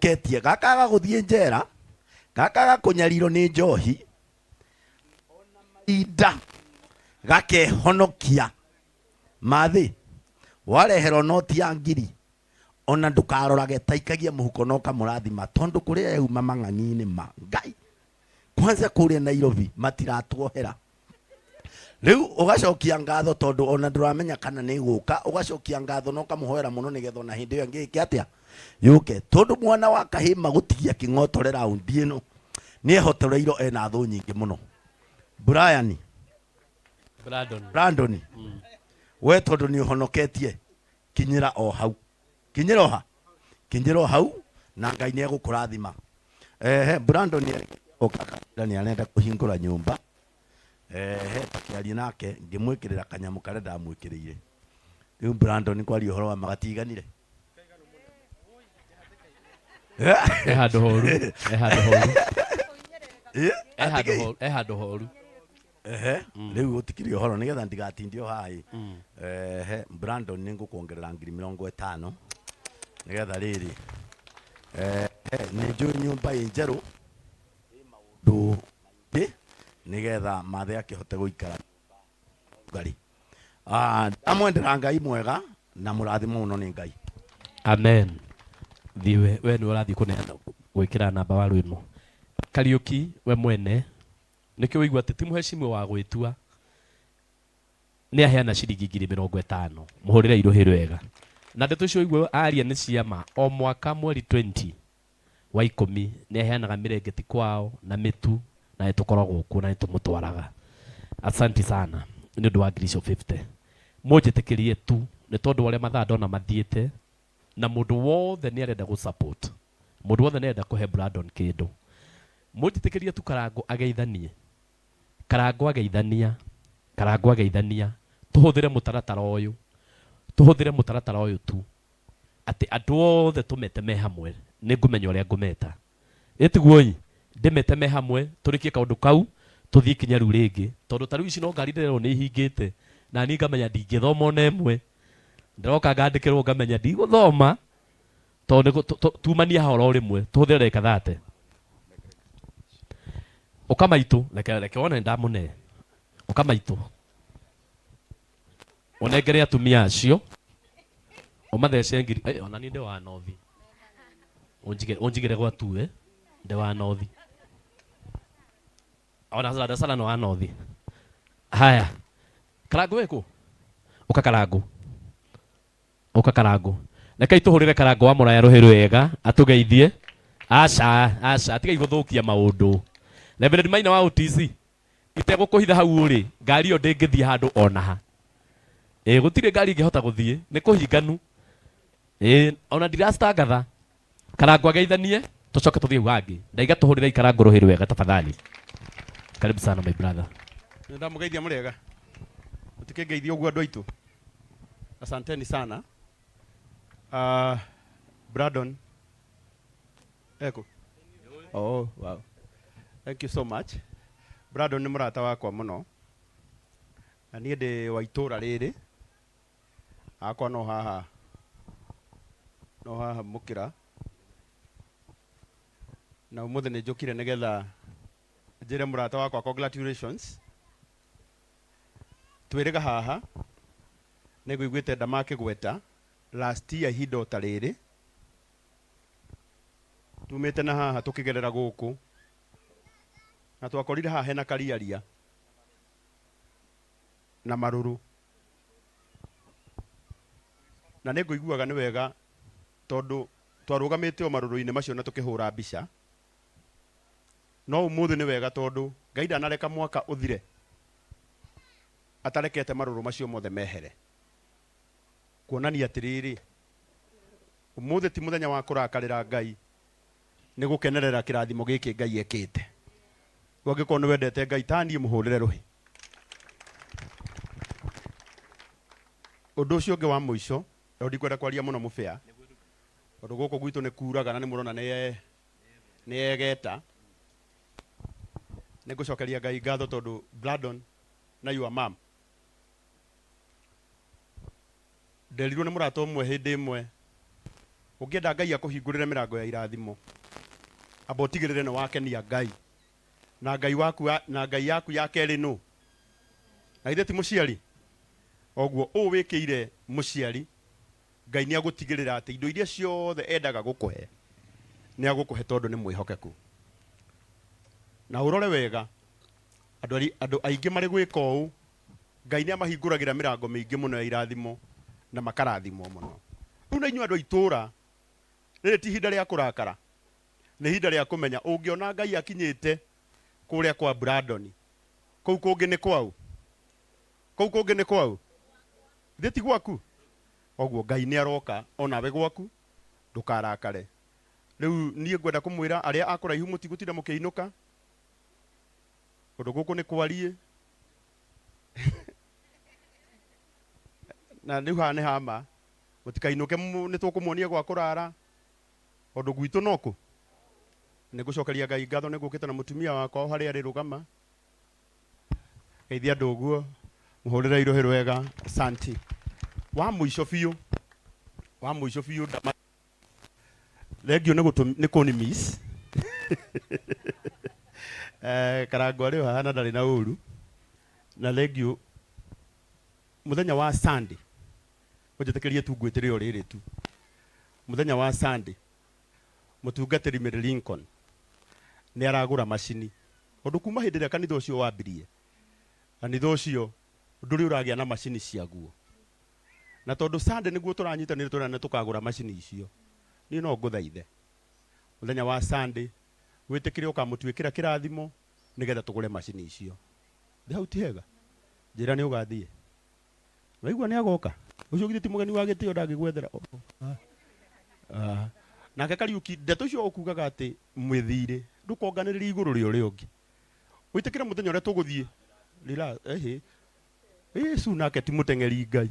Ketie gakaga gũthiĩ njera, gakaga kũnyarirwo nĩ njohi, ona mahinda gakehonokia. Mathĩ, wareherwo noti ya ngiri, ona ndũkarorage ta ikagia mũhuko na ũkamũrathima tondũ kũrĩa yauma mang'ang'i-inĩ ma Ngai. Kwanza kũrĩa Nairobi matiratuohera. Rĩu ũgacokia ngatho tondũ ona ndũramenya kana nĩ gũka, ũgacokia ngatho na ũkamũhoera mũno nĩgetha ona hĩndĩ ĩyo ĩngĩ ĩke atĩa yũke, tondũ mwana wa kahĩma gũtigia kĩng'otore raundi ĩno nĩ ehotoreirwo ena thũ nyingĩ mũno. Brian Brandon. Brandon we tondũ nĩ ũhonoketie kinyĩra o hau, kinyĩra o ha, kinyĩra o hau na Ngai nĩ egũkũrathima. Ehe, Brandon oka nĩ arenda kũhingũra nyũmba. Ehe, tũkĩaria nake ngĩmwĩkĩrĩra kanyamũ karĩa ndamwĩkĩrĩire. Rĩu Brandon kwaria ũhoro wa magatiganire. E handũ horu. E handũ horu. Eh, E handũ atĩ kĩ? horu. E handũ horu. Ehe, rĩu gũtikĩrĩ ũhoro nĩgetha ndigatindio haha ĩ. Ehe, Brandon nĩ ngũkuongerera 50,000 nĩgetha rĩrĩ. Ehe, nĩ njũĩ nyũmba ĩ njerũ ĩ maũndũ maingĩ nĩgetha mathe akĩhote gũikara ũrugarĩ. Ah, ndamwendera Ngai mwega na mũrathimwo mũno nĩ Ngai. Amen. Thiĩ we, we nĩwe ũrathiĩ kũneana gwĩkĩra namba waru ĩno. Kariũki we mwene nĩkĩo ũigua atĩ ti mũhecimiwa wa gwĩtua nĩ aheana ciringi 50,000. Mũhũrĩre irũhĩ rwega. Na ndeto icio ũigua aria nĩ cia ma. O mwaka mweri 20 wa ikũmi nĩ aheanaga mĩrengeti kwao na mĩtu na nĩ tũkoragwo kuo na nĩ tũmũtwaraga. Asanti sana nĩ ũndũ wa ngiri icio 50. Mũnjĩtĩkĩrie tu nĩ tondũ wa ũrĩa mathaa ndona mathiĩte na mũndũ wothe nĩ arenda gũ support. Mũndũ wothe nĩ arenda kũhe Brandon kĩndũ. Mũnjĩtĩkĩrie tu Karangũ ageithanie. Karangũ ageithania, Karangũ ageithania, tũhũthĩre mũtaratara ũyũ. Tũhũthĩre mũtaratara ũyũ tu. Atĩ andũ othe tũmete me hamwe, nĩ ngũmenya ũrĩa ngũmeta. Ĩ tiguo-ĩ? Ndĩmete me hamwe, tũrĩkie kaũndũ kau, tũthiĩ ikinya rĩu rĩngĩ. Tondũ ta rĩu ici no ngari ndĩrerwo nĩ ihingĩte, na niĩ ngamenya ndingĩthoma ona ĩmwe. Ndĩroka ngandĩkĩrwo ngamenya ndigũthoma, tondũ nĩ tumanie haha oro rĩmwe, tũhũthĩre ndagĩka thate. Ũka maitũ, reke reke wone nĩndamũne. Ũka maitũ. Ũnengere atumia acio, ũmathece ngiri, eh, ona niĩ ndĩ wa nothi. Ũnjige ũnjigĩre gwa tuwe, ndĩ wa nothi. Ona Sala Sala no wa nothi. Haya. Karangu wĩkũ? Ũka Karangu. Ũka Karangu. Rekei tũhũrĩre Karangu wa Mũraya rũhĩ rwega atũgeithie. Aca, aca, tigai gũthũkia maũndũ. Reverend Maina wa OTC, itegũkũhitha hau ũrĩ, ngari ĩyo ndĩngĩthiĩ handũ ona ha. Ĩĩ gũtirĩ ngari ĩngĩhota gũthiĩ, nĩ kũhinganu. Ĩĩ ona ndiracitangatha. Karangu ageithanie, tũcoke tũthiĩ hau hangĩ. Ndaiga tũhũrĩrei Karangu rũhĩ rwega tafadhali. Karibu sana my brother. Nĩndamũgeithia mũrĩega. Mũtikĩngeithia ũguo andũ aitũ. Asanteni sana. Uh, Brandon Eko. Oh, wow. Thank you so much. Brandon nĩ mũrata wakwa mũno. Na niĩ ndĩ wa itũra rĩrĩ. Hakwa no haha no haha mũkĩra. Na ũmũthĩ nĩ njũkire nĩgetha njĩre mũrata wakwa congratulations. Twĩrĩga haha nĩ ngũiguĩte Ndama akĩgweta last year ihinda o ta rĩrĩ Tumĩte na haha tũkĩgerera gũkũ na twakorire haha hena kariaria na marũrũ. Na nĩ ngũiguaga nĩ wega tondũ twarũgamĩte o marũrũ-inĩ macio na tũkĩhũra mbica. No ũmũthĩ nĩ wega tondũ Ngai ndanareka mwaka ũthire atarekete marũrũ macio mothe mehere. Kuonania atĩrĩrĩ, Ũmũthĩ ti mũthenya wa kũrakarĩra Ngai, nĩ gũkenerera kĩrathimo gĩkĩ Ngai ekĩte. Rĩu angĩkorwo nĩ wendete Ngai ta niĩ, mũhũrĩre rũhĩ. Ũndũ ũcio ũngĩ wa mũico, tondũ ndikwenda kwaria mũno mũbĩa, tondũ gũkũ gwitũ nĩ kuraga na nĩ mũrona nĩ nĩ egeta. Nĩ ngũcokeria Ngai ngatho tondũ Brandon na your mom Nderirwo nĩ mũrata ũmwe hĩndĩ ĩmwe Ũngĩenda Ngai akũhingũrĩre mĩrango ya irathimo, amba ũtigĩrĩre nĩ wakenia Ngai. Na Ngai waku na Ngai yaku ya kerĩ nũ? Na githĩ ti mũciari? Oguo ũũ wĩkĩire mũciari, Ngai nĩ agũtigĩrĩra atĩ indo iria ciothe endaga gũkũhe, nĩ agũkũhe tondũ nĩ mwĩhokeku. Na ũrore wega, andũ andũ aingĩ marĩ gwĩka ũũ, Ngai nĩ amahingũragĩra mĩrango mĩingĩ mũno ya irathimo na makarathimwo mũno. Rĩu na inyuĩ andũ a itũũra, rĩrĩ ti ihinda rĩa kũrakara, nĩ ihinda rĩa kũmenya ũngĩona Ngai akinyĩte kũrĩa kwa Brandon, kũu kũngĩ nĩ kwaũ? Kũu kũngĩ nĩ kwaũ? Githĩ ti gwaku? Oguo Ngai nĩ aroka onawe gwaku, ndũkarakare. Rĩu niĩ ngwenda kũmwĩra arĩa a kũraihu mũtigũtinda mũkĩinũka, tondũ gũkũ nĩ kwariĩ na rĩu haha nĩ hama mũtikainũke nĩ tũkũmuonia gwa kũrara tondũ gwitũ no kũ nĩ ngũcokeria Ngai ngatho nĩ ngũkĩte na mũtumia wakwa o harĩa arĩ rũgama geithia andũ ũguo mũhũrĩre irũhĩ rwega santi wa mũico biũ wa mũico biũ ndama Thengiũ nĩ gũtũ nĩ kũni miss. Eh, Karangũ arĩ o haha na ndarĩ na ũru. Na thengiũ mũthenya wa Sunday, ũnjĩtĩkĩrie tu ngwĩtĩre o rĩrĩ tu. Mũthenya wa Sunday, mũtungatĩri Mary Lincoln nĩ aragũra macini. Tondũ kuma hĩndĩ ĩrĩa kanitha ũcio wambirie, kanitha ũcio ndũrĩ ũragĩa na macini ciaguo. Na tondũ Sunday nĩguo tũranyitanĩra tũrana tũkagũra macini icio, niĩ no ngũthaithe mũthenya wa Sunday wĩtĩkĩre ũkamũtuĩkĩra kĩrathimo nĩgetha tũgũre macini icio. Thĩ hau ti hega? Njĩra nĩ ũgathiĩ. Waigua nĩ agoka? Ũcio githĩ ti mũgeni wa gĩtĩo ndangĩgwethera? Oh, ah. Ah. Nake Kariuki, ndeto icio ũkugaga atĩ mwĩthirĩ ndũkonganĩrĩrie igũrũ rĩa ũrĩa ũngĩ. Wĩtĩkĩre mũthenya ũrĩa tũgũthiĩ. Relax, ehe. Yesu nake ti mũteng'eri Ngai.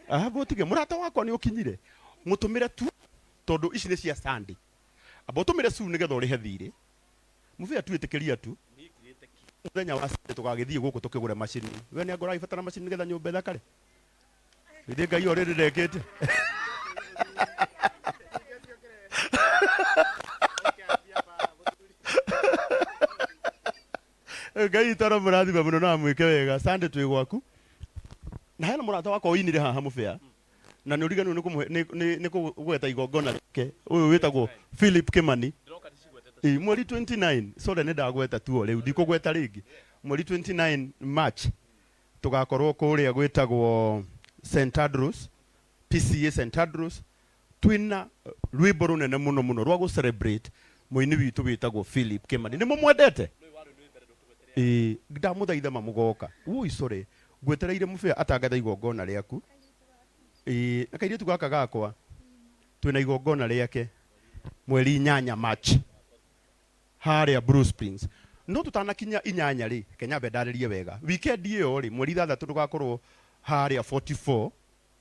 Amba ũtige mũrata wakwa nĩ ũkinyire. Mũtũmĩre tu tondũ ici nĩ cia Sunday. Amba ũtũmĩre su nĩgetha ũrĩhe thirĩ. Mũbĩa tu ĩtĩkĩria tu. Mũthenya wa Sunday tũgagĩthiĩ gũkũ tũkĩgũre macini. We nĩ anga ũragĩbatara macini nĩgetha nyũmba ĩthakare? Githĩ Ngai o rĩrĩ ndekĩte? Ngai witũ aromũrathima mũno na amwĩke wega. Sunday twĩ gwaku. Na hena mũrata wakwa ũinire haha mũbĩa na nĩ ũriganĩirwo nĩ kũmũhe nĩ nĩ nĩ kũgweta igongona rĩake ũyũ wĩtagwo Philip Kimani. Ĩ, mweri 29 sorry nĩ ndagweta tu o rĩu ndikũgweta rĩngĩ. Mweri 29 March tũgakorwo kũrĩa gwĩtagwo St Andrews PCA St Andrews twina rwĩmbo rũnene mũno mũno rwa gũ celebrate mũini witũ wĩtagwo Philip Kimani. Nĩ mũmwendete? Ĩĩ, ndamũthaitha ma mũgoka. Woi sorry, ngwetereire mũbĩa atangathe igongona rĩaku. Ĩĩ, na kairĩtu gaka gakwa twĩna igongona rĩake mweri inyanya March harĩa Blue Springs. No tũtanakinya inyanya rĩ, reke nyambe ndarĩrie wega. Weekend ĩyo rĩ, mweri ithathatũ tũgakorwo harĩa 44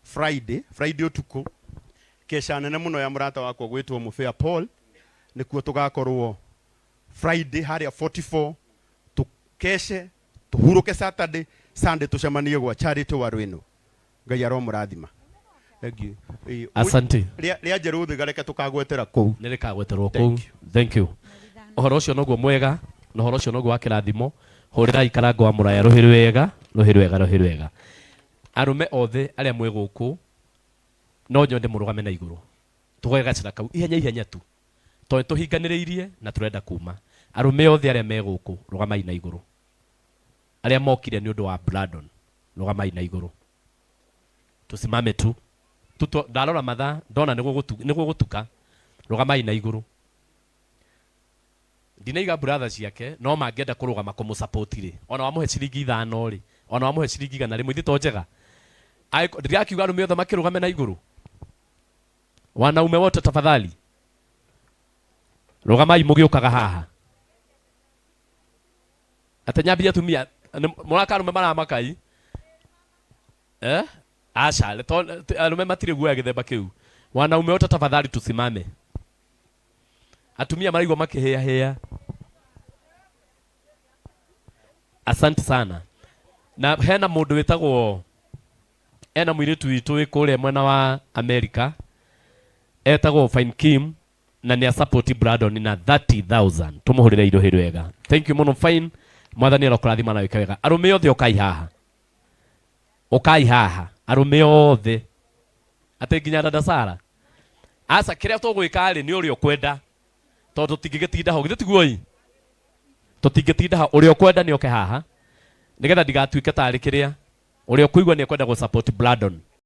Friday, Friday ũtukũ, kesha nene mũno ya mũrata wakwa gwĩtwo Mũbĩa Paul, nĩkuo tũgakorwo Friday harĩa 44 tũkeshe tũhurũke Saturday, Sunday tũcemanie gwa Charity wa Rwĩnũ. Ngai aromũrathima. Thank you. Ĩ, Asante. Rĩa rĩa njerũ thĩ reke tũkagwetera kũu. Nĩ rĩkagweterwo kũu. Thank you. Ũhoro ũcio noguo mwega na ũhoro ũcio noguo wa kĩrathimo. Hũrĩrai karango wa mũraya rũhĩ rwega, rũhĩ rwega, rũhĩ rwega. Arũme othe arĩa mwĩ gũkũ no nyende mũrũgame na igũrũ tũgoe gacĩra kau ihenya ihenya tu tondũ nĩ tũhinganĩrĩirie na tũrenda kuma. Arũme othe arĩa me gũkũ rũgamai na igũrũ. Arĩa mokire nĩ ũndũ wa Brandon rũgamai na igũrũ. Tusimame tu. Tuto, ndarora mathaa ndona nĩ gũgũtuka. Rũgamai na igũrũ. Ndinaiga brother ciake no mangĩenda kũrũgama kũmũ support rĩ, ona wamũhe ciringi ithano rĩ, ona wamũhe ciringi 100 ithe to njega? Ndĩrakiuga arũme othe makĩrũgame na igũrũ. Wanaume wote tafadhali rũgamai mũgĩũkaga haha. Atĩ nyambie atumia mũraka arũme maramakai eh? Aca, arũme matirĩ guoya gĩthemba kĩu. Wanaume wote tafadhali tusimame. Atumia maraigua makĩhĩahĩa. Asante sana. Na hena mũndũ wĩtagwo ena mũirĩtu witũ wĩ kũrĩa mwena wa Amerika. Etagwo Fine Kim na nĩ support Brandon na 30000. Tumuhurire iruhi rwega. Thank you muno Fine. Mwathani arokũrathima na wĩke wega. Arũme othe ũkai haha. Ũkai haha. Arũme othe. Atĩ nginya dada Sara. Aca kĩrĩa tũgwĩka rĩ nĩ ũrĩa ũkwenda. Tondũ tũtingĩgĩtinda ho. Githĩ tiguo ĩ? Tũtingĩtinda ho. Ũrĩa ũkwenda nĩ oke haha. Nĩgetha ndigatuĩke tarĩ kĩrĩa. Ũrĩa ũkũigua nĩ ekwenda gũ support Brandon.